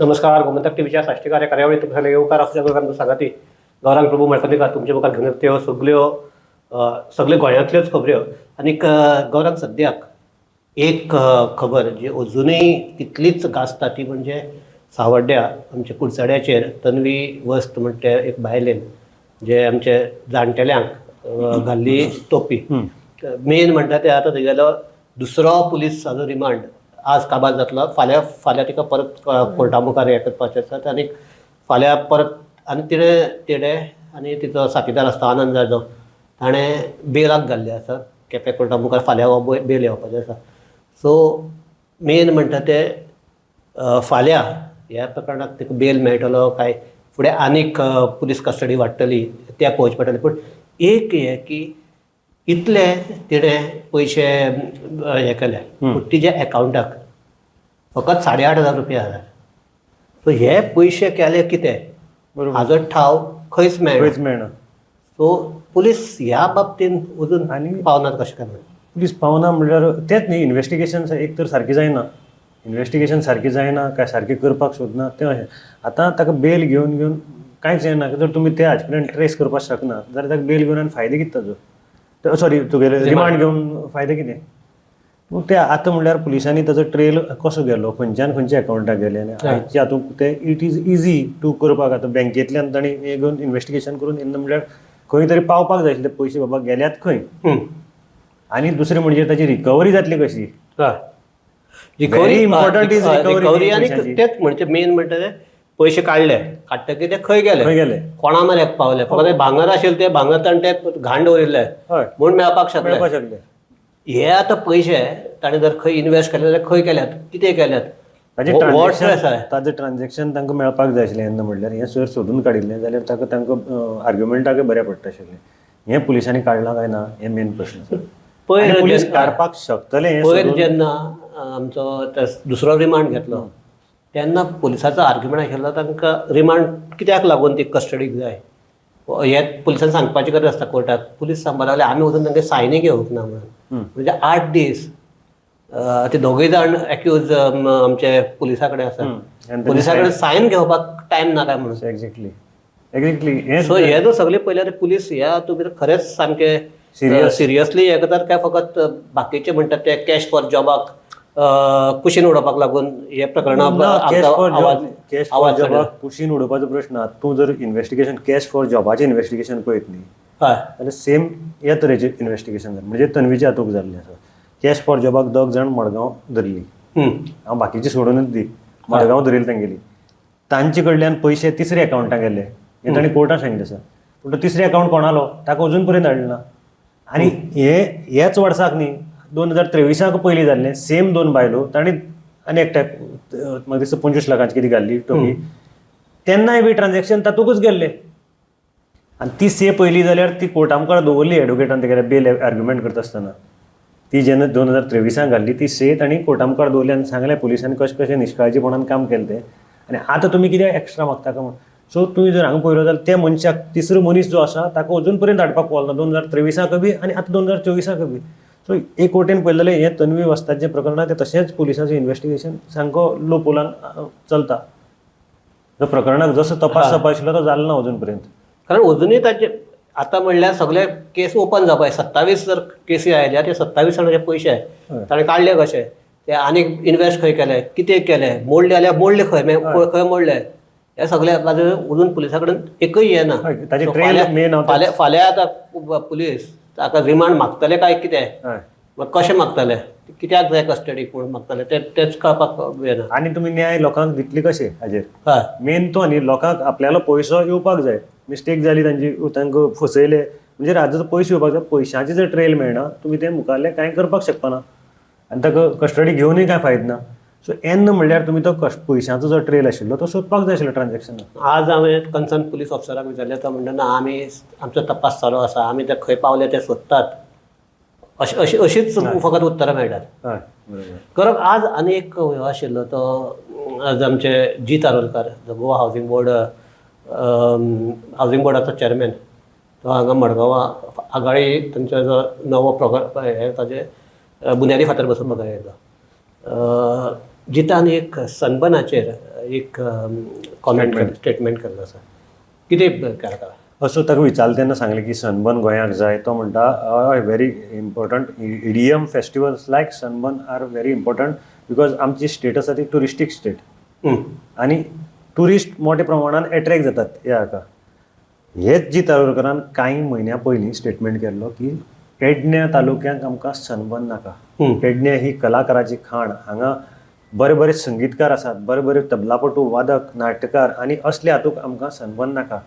नमस्कार, गोमंतक टीव्हीच्या साश्टीकार या कार्यावळीत तुमकां येवकार. आसूं आमचो सांगाती गौरांग प्रभू मळकर्णेकर तुमच्या मुखार घेवन येता त्यो सगल्यो सगल्यो गोंयांतल्योच खबऱ्यो. आनीक गौरांग, सद्याक एक खबर जी अजुनूय तितलीच गाजता ती म्हणजे सावड्ड्या आमच्या कुडचड्याचेर तन्वी वस्त म्हणटा ते एक बायलेन जे आमचे जाणटेल्यांक घाल्ली तोपी. मेन म्हणटा ते आतां तेगेलो दुसरो पुलिसाचो रिमांड आज काबार जातलो. फाल्यां फाल्यां तिका परत कोर्टा मुखार हें करपाचें आसा आनी फाल्यां परत आनी तिणें आनी तिचो साथीदार आसता आनंद जाधव, ताणें बेलाक घाल्लें आसा केपें कोर्टा मुखार. फाल्यां हो बेल येवपाचें आसा. सो मेन म्हणटा ते फाल्यां ह्या प्रकरणात तिका बेल मेळटलो काय फुडें आनीक पुलीस कस्टडी वाडटली तें पळोवचें पडटलें. पूण एक हें की इतले तिणें पयशे हें केले, पूण तिज्या एकावंटाक फकत 8,500 रुपया आसा. सो हे पयशे केले कितें हाजो ठाव खंयच मेळना. खंयच मेळना. सो पुलीस ह्या बाबतीन अजून आनी पावनात कशें काय म्हणून? पुलीस पावना म्हणल्यार तेंच न्ही, इन्वेस्टिगेशन एक तर सारकें जायना, इन्वेस्टिगेशन सारकें जायना काय सारकें करपाक सोदना तें अशें. आतां ताका बेल घेवन घेवन कांयच येना. जर तुमी ते हाजे कडेन ट्रेस करपाक शकना जाल्यार ताका बेल घेवन आनी फायदो कितें ताजो? सॉरी, तुगेले रिमांड घेवन फायदो कितें? पूण ते आतां म्हणल्यार पुलिसांनी ताजो ट्रेल कसो गेलो, खंयच्यान खंयच्या एकावंटाक गेले आनी आयच्या हातूंत ते it is easy two करपाक. आतां बँकेंतल्यान तांणी हें घेवन इन्वेस्टिगेशन करून येन्ना म्हणल्यार खंय तरी पावपाक जाय आशिल्ले पयशे बाबा गेल्यात खंय. आनी दुसरें म्हणजे ताची रिकवरी जातली कशी? Recovery. Very important is recovery. Recovery आनी पैशांची. तेच म्हणजे मेन म्हणटा ते पयशे काडले, काडटकीर ते खंय गेले? खंय गेले? कोणा म्हऱ्याक पावले? फकत ते भांगर आशिल्लें ते भांगर ताणें ते घाण दवरिल्ले म्हूण मेळपाक शकले. मेळपाक शकले. हे आतां पयशे ताणें जर खंय इन्वेस्ट केले जाल्यार खंय केल्यात, कितें केल्यात, ताजें हो ट्रान्झेक्शन ट्रेस आसा. ताजें ट्रान्झेक्शन तांकां मेळपाक जाय आशिल्लें. येन्ना म्हणल्यार हें सर सोदून काडिल्लें जाल्यार ताका तांकां आर्ग्युमेंटाकय बरें पडटा आशिल्लें. हें पुलिसांनी काडलां काय ना हें मेन प्रश्न आसा. पयर आनी पुलीस काडपाक शकतले हें पयर सोदून. जेन्ना आमचो दुसरो रिमांड घेतलो तेन्ना पुलिसाचो आर्ग्युमेंट आशिल्लो तांकां रिमांड कित्याक लागून ती कस्टडीक जाय हें पुलिसान सांगपाची गरज आसता कोर्टाक. पुलीस सांगपाक लागले आमी वचून तांकां सायनी घेवंक ना म्हणून. म्हणजे 8 दीस ते दोगूय जाण एक्यूज आमचे पुलिसा कडेन आसा. आनी पुलिसा कडेन सायन घेवपाक टायम ना काय म्हणून. एक्झॅक्टली एक्झॅक्टली हें. सो हे जर सगळे पळयल्यार पुलीस ह्या तुमी खरेंच सामके Serious. Seriously हे करतात काय फकत बाकीचे म्हणटात ते कॅश फॉर जॉबाक कुशीन उडोवपाक लागून हे प्रकरणां कॅश फॉर आवाज जॉब, कॅश फॉर आवाज जॉबाक कुशीन उडोवपाचो प्रश्न ना. तूं जर इन्वेस्टिगेशन कॅश फॉर जॉबाचें इन्वेस्टिगेशन पळयत न्ही जाल्यार सेम ह्या तरेचें इन्वेस्टिगेशन जालें. म्हणजे तन्वीच्या हातूंत जाल्लें आसा. कॅश फॉर जॉबाक दोग जाण मडगांव धरली. हांव बाकीचे सोडूनच दी, मडगांव धरिल्ली तेंगेली. तांचे कडल्यान पयशे तिसऱ्या अकावंटाक गेले हें तांणी कोर्टान सांगिल्लें आसा. पूण तो तिसरे अकावंट कोणालो ताका अजून पर्यंत हाडलें ना. आनी हे ह्याच वर्साक न्ही, 2023 पयलीं जाल्लें सेम. दोन बायलो तांणी आनी एकट्याक म्हाका दिसता 25 लाखांची कितें घाल्ली टोपी. तेन्नाय बी ट्रान्झॅक्शन तातूंतच गेल्ले. आनी ती से पयली जाल्यार ती कोर्टा मुखार दवरली एडवोकेटान तेगेले बेल आर्ग्युमेंट करता आसतना. ती जेन्ना 2023 घाल्ली ती से तांणी कोर्टा मुखार दवरली आनी सांगलें पुलिसांनी कशें कशें निश्काळजीपणान काम केलें तें आनी आतां तुमी कित्याक एक्स्ट्रा मागता काय म्हूण. सो तुवें जर हांगा पळयलो जाल्यार त्या मनशाक, तिसरो मनीस जो आसा ताका अजून पर्यंत हाडपाक पावलो ना 2023 बी आनी आतां 2024 बी. सो एक वटेन पळयलें जाल्यार हें तन्वी वस्ताचें प्रकरण आहा तें तशेंच पुलिसाचें इन्वेस्टिगेशन सामको लोपोलान चलता. जो प्रकरणाक जसो तपास जावपा आशिल्लो तो जालो ना अजून पर्यंत. कारण अजुनूय ताचे आतां म्हणल्यार सगळे केस ओपन जावपाक. 27 जर केसी आयल्या ते 27 जाणाचे पयशे ताणें काडले कशे, ते आनीक इन्वेस्ट खंय केले, कितें केले, मोडले जाल्यार मोडले खंय, मागीर खंय मोडले, हे सगळे बाजू अजून पुलिसा कडेन एकूय हें ना. ताजे So trail main हांव फाल्यां फाल्यां आतां पुलीस ताका रिमांड मागतले काय कितें? मग कशें मागतले, कित्याक जाय कस्टडी कोण मागतले ते तेच कळपाक येना. आनी तुमी न्याय लोकांक दितले कशे हाजेर? मेन तो न्ही, लोकांक आपल्यालो पयसो येवपाक जाय. मिस्टेक जाली तांची, तांकां फसयले म्हणजे राजाचो पयसो येवपाक जाय. पयशांची जर ट्रेल मेळना तुमी ते मुखारले कांय करपाक शकपाना आनी ताका कस्टडी घेवनूय कांय फायदो ना. सो येन्ना म्हणल्यार तुमी तो कश पयशांचो जो ट्रेल आशिल्लो तो सोदपाक जाय आशिल्लो ट्रान्झॅक्शन. आज हांवें कन्सर्न पुलीस ऑफिसराक विचारलें, तो म्हणटा ना, आमी आमचो तपास चालू आसा, आमी ते खंय पावले ते सोदतात. अशें अशी अशीच फकत उत्तरां मेळटात. हय बरोबर कारण आज आनी एक हो आशिल्लो तो आज आमचे जीत आरोलकार, जो गोवा हावजींग बोर्ड हावजींग बोर्डाचो चॅरमॅन, तो हांगा मडगांवां आगाळी तांचो जो नवो प्रोग्राम हे ताजे बुन्यादी फातर बसोवपाक आयिल्लो. जितान एक सनबर्नाचेर एक कॉमेंट स्टेटमेंट केल्लो आसा, कितें करता? असो ताका विचारलें तेन्ना सांगलें की सनबर्न गोंयाक जाय. तो म्हणटा हय, very important. EDM festivals like Sunburn are very important because आमची स्टेट आसा ती ट्युरिस्टीक स्टेट आनी ट्युरिस्ट मोठ्या प्रमाणान एट्रॅक्ट जातात ह्या हाका. हेच जीत आरोलकरान कांय म्हयन्या पयलीं स्टेटमेंट केल्लो की पेडण्या तालुक्यांत आमकां सनबर्न नाका. पेडण्या ही कलाकाराची खाण, हांगा बरे बरे संगीतकार आसात, बरे बरे तबलापटू, वादक, नाट्यकार आनी असले हातूंत आमकां सनबर्न नाका.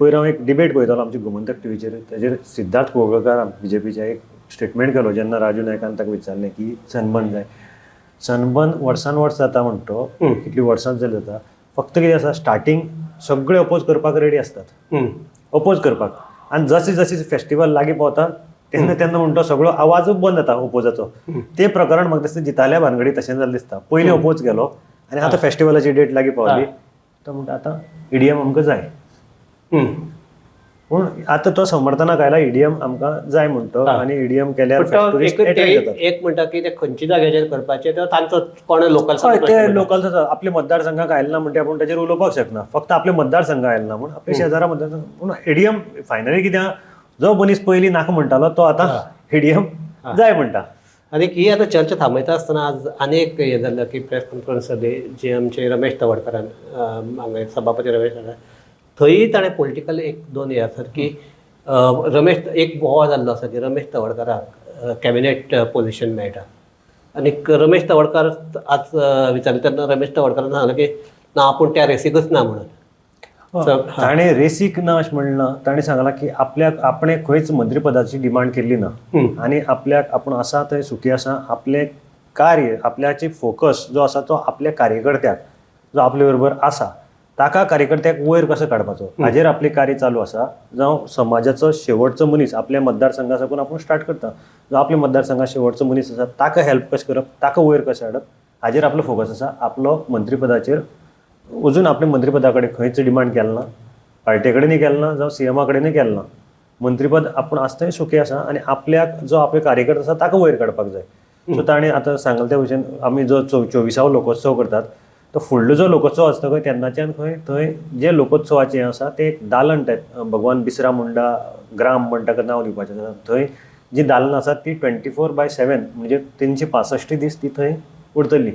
पयर हांव एक डिबेट पळयतालो आमची गोमंतक टिवीचेर, ताजेर सिद्धार्थ कोगळकार बीजेपीचे एक स्टेटमेंट केलो जेन्ना राजू नायकान ताका विचारलें की सनबर्न जाय. सनबर्न वर्सान वर्स जाता म्हणटा तो, कितलीं वर्सां जाली जाता. फक्त कितें आसा, स्टार्टींग सगळे अपोज करपाक रेडी आसतात, अपोज करपाक, आनी जशी जशी फेस्टिवल लागीं पावता तेन्ना तेन्ना म्हणटा सगळो आवाजूच बंद जाता ओपोजाचो. ते प्रकरण म्हाका दिसता जिताल्या भानगडी तशें जालें दिसता. पयलीं ओपोज केलो आनी आतां फेस्टिवलाची डेट लागीं पावली, तो म्हणटा आतां ईडीएम आमकां जाय. पूण आतां तो समर्थनाक आयला, ईडीएम आमकां जाय म्हणटा आनी ईडीएम केल्यार टुरिस्ट एट्रॅक्ट जातात. एक म्हणटा की ते खंयच्या जाग्याचेर करपाचें, तर तांचो कोण लोकल हय, ते लोकल आपले मतदारसंघाक आयले ना म्हणटा आपूण ताचेर उलोवपाक शकना. फक्त आपले मतदारसंघ आयले ना म्हूण आपल्या शेजारा मतदारसंघ. पूण ईडीएम फायनली कितें, जो मनीस पयलीं नाका म्हणटालो तो आतां ईडीएम जाय म्हणटा. आनी ही आतां चर्चा थांबयता आसतना आज आनी एक हें जालें की प्रेस कॉन्फरन्स जाली जी आमचे रमेश तवडकारान, हांगा सभापती रमेश तवडकार, थंय ताणें पॉलिटिकल एक दोन हे आसात की रमेश एक बोवाळ जाल्लो आसा की रमेश तवडकाराक कॅबिनेट पोजिशन मेळटा. आनी रमेश तवडकार आज विचारलें तेन्ना रमेश तवडकारान सांगलें की ना, आपूण त्या रेसीकच ना म्हणून. ताणें रेसीक ना अशें म्हणलें, ताणें सांगलां की आपल्याक आपणें खंयच मंत्रीपदाची डिमांड केल्ली ना आनी आपल्याक आपूण आसा थंय सुखी आसा. आपलें कार्य, आपल्याची फोकस जो आसा तो आपल्या कार्यकर्त्याक जो आपले बरोबर आसा ताका, कार्यकर्त्याक वयर कसो काडपाचो हाजेर आपलें कार्य चालू आसा. जावं समाजाचो शेवटचो मनीस आपल्या मतदारसंघा साकून आपूण स्टार्ट करता, जो आपल्या मतदारसंघा शेवटचो मनीस आसा ताका हेल्प कशें करप, ताका वयर कशें हाडप हाजेर आपलो फोकस आसा. आपलो मंत्रीपदाचेर अजून आपल्या मंत्रीपदा कडेन खंयच डिमांड केलें ना, पार्टे कडेनूय केलें ना, जावं सीएमा कडेनूय केलें ना. मंत्रीपद आपूण आसतय सुखी आसा आनी आपल्याक जो आपले कार्यकर्ता आसा ताका वयर काडपाक जाय. सो ताणें आतां सांगलें त्या भशेन आमी जो 24वो लोकोत्सव करतात तो फुडलो जो लोकोत्सव आसता खंय तेन्नाच्यान खंय थंय जे लोकोत्सवाचें हें आसा तें एक दालन टायप, भगवान बिरसा मुंडा ग्राम म्हण ताका नांव दिवपाचें आसा. थंय जी दालनां आसात ती 24/7 म्हणजे 365 दीस ती थंय उरतली.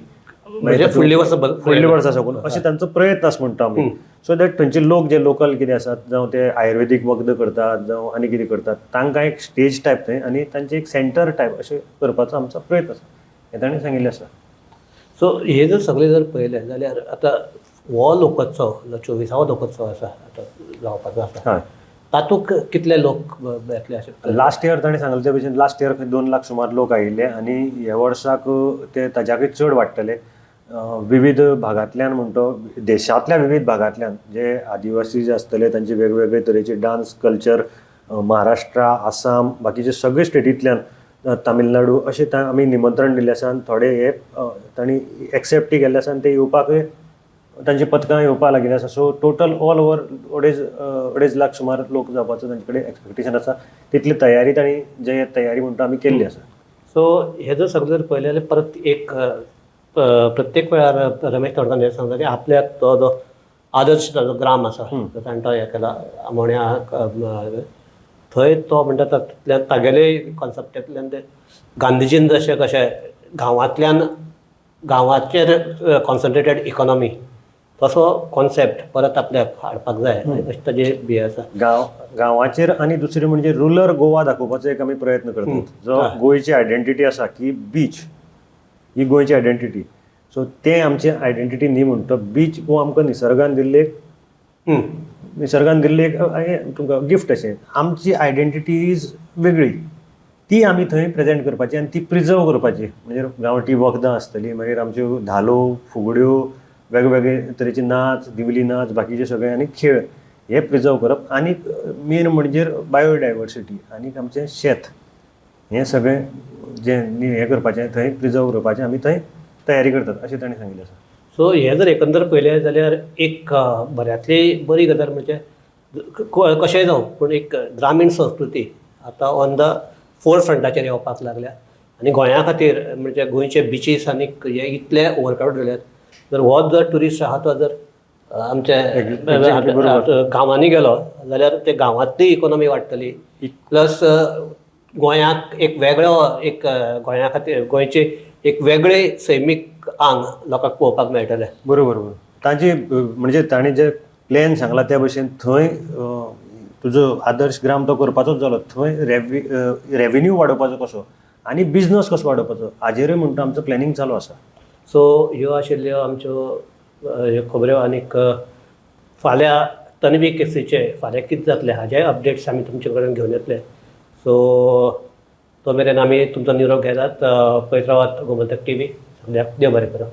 म्हणजे फुडली वर्सां फुडल्या वर्सा साकून अशें तांचो प्रयत्न आसा म्हणटा आमी. सो that थंयचे लोक जे लोकल कितें आसात, जावं ते आयुर्वेदीक वखदां करतात, जावं आनी कितें करतात, तांकां एक स्टेज टायप थंय आनी तांचें एक सेंटर टायप अशें करपाचो आमचो प्रयत्न आसा हें ताणें सांगिल्लें आसा. सो हे जर सगळें जर पळयलें जाल्यार आतां हो लोकोत्सव जो 24वो लोकोत्सव आसा आतां जावपाचो आसा, तातूंत कितले लोक येतले अशें? लास्ट इयर ताणें सांगलें ते भशेन लास्ट इयर खंय 2 लाख सुमार लोक आयिल्ले आनी ह्या वर्साक ते ताच्याकूय चड वाडटले. विविध भागांतल्यान म्हणटो देशांतल्या विविध भागांतल्यान जे आदिवासी जे आसतले तांचे वेगवेगळे तरेचे डांस कल्चर, महाराष्ट्रा, आसाम, बाकीचे सगळे स्टेटींतल्यान, तामिळनाडू अशें आमी निमंत्रण दिल्लें आसा आनी थोडे हे तांणी एक्सेप्टय केल्ले आसा आनी ते येवपाकय तांची पथकां येवपाक लागिल्लीं आसा. So total all over 2.5 lakh सुमार लोक जावपाचो तांचे कडेन एक्सपेक्टेशन आसा. तितली तयारी तांणी जे तयारी म्हणटा आमी केल्ली आसा. सो हे जर सगळें जर पळयलें जाल्यार परत एक प्रत्येक वेळार रमेश तवडकार हें सांगता की आपल्याक तो जो आदर्श ताजो ग्राम आसा ताणें तो हें केला आमोण्या, थंय तो म्हणटा तातूंतल्यान तागेले कॉन्सेप्टांतल्यान ते गांधीजीन जशें कशें गांवांतल्यान गांवाचेर कॉन्सन्ट्रेटेड इकॉनॉमी तसो कॉन्सेप्ट परत आपल्याक हाडपाक जाय अशें ताजें बी आसा. गांवाचेर आनी दुसरें म्हणजे रुरल गोवा दाखोवपाचो एक आमी प्रयत्न करतात. जो गोंयची आयडेंटिटी आसा की बीच ही गोंयची आयडेंटिटी, सो तें आमचें आयडेंटिटी न्ही म्हणटा बीच हो आमकां निसर्गान दिल्ली एक निसर्गान दिल्ली एक तुमकां गिफ्ट अशें. आमची आयडेंटिटी is वेगळी, ती आमी थंय प्रेजेंट करपाची आनी ती प्रिजर्व करपाची. म्हणजे गांवठी वखदां आसतलीं, मागीर आमच्यो धालो, फुगड्यो, वेगवेगळे तरेचे नाच, दिवली नाच, बाकीचे सगळे आनी खेळ हे प्रिजर्व करप. आनी मेन म्हणजे बायोडायवर्सिटी आनी आमचें शेत हें सगळें जें हें करपाचें थंय प्रिजर्व करपाचें आमी थंय तयारी करतात अशें ताणें सांगिल्लें आसा. सो हें जर एकंदर पळयलें जाल्यार एक बऱ्यांतली बरी गजाल म्हणजे कशेंय जावं पूण एक ग्रामीण संस्कृती आतां ऑन the four फ्रंटाचेर येवपाक लागल्या. आनी गोंया खातीर म्हणजे गोंयचे बिचीस आनी हे इतले ओवरक्रावड जाल्यात, जर हो जर ट्युरिस्ट आहा तो जर आमच्या Exactly, बरोबर. गांवांनी गेलो जाल्यार ते गांवांतली इकोनॉमी वाडटली. प्लस गोंयाक एक वेगळो एक गोंया खातीर गोंयचे एक वेगळे सैमीक आंग लोकांक पळोवपाक मेळटलें. बरोबर बरोबर तांची म्हणजे ताणें जे प्लॅन सांगला त्या भशेन थंय तुजो आदर्श ग्राम तो करपाचोच जालो, थंय रेवेन्यू वाडोवपाचो कसो आनी बिजनस कसो वाडोवपाचो हाजेरूय म्हणटा आमचो प्लॅनिंग चालू आसा. सो ह्यो आशिल्ल्यो आमच्यो ह्यो खबऱ्यो आनीक फाल्यां तन्वी केसीचे फाल्यां कितें जातलें हाजे अपडेट्स आमी तुमचे कडेन घेवन येतले. सो तो मेरेन आमी तुमचो निरोप घेतात. पळयत रावात गोमंतक टीव्ही. सगळ्याक देव बरें करूं.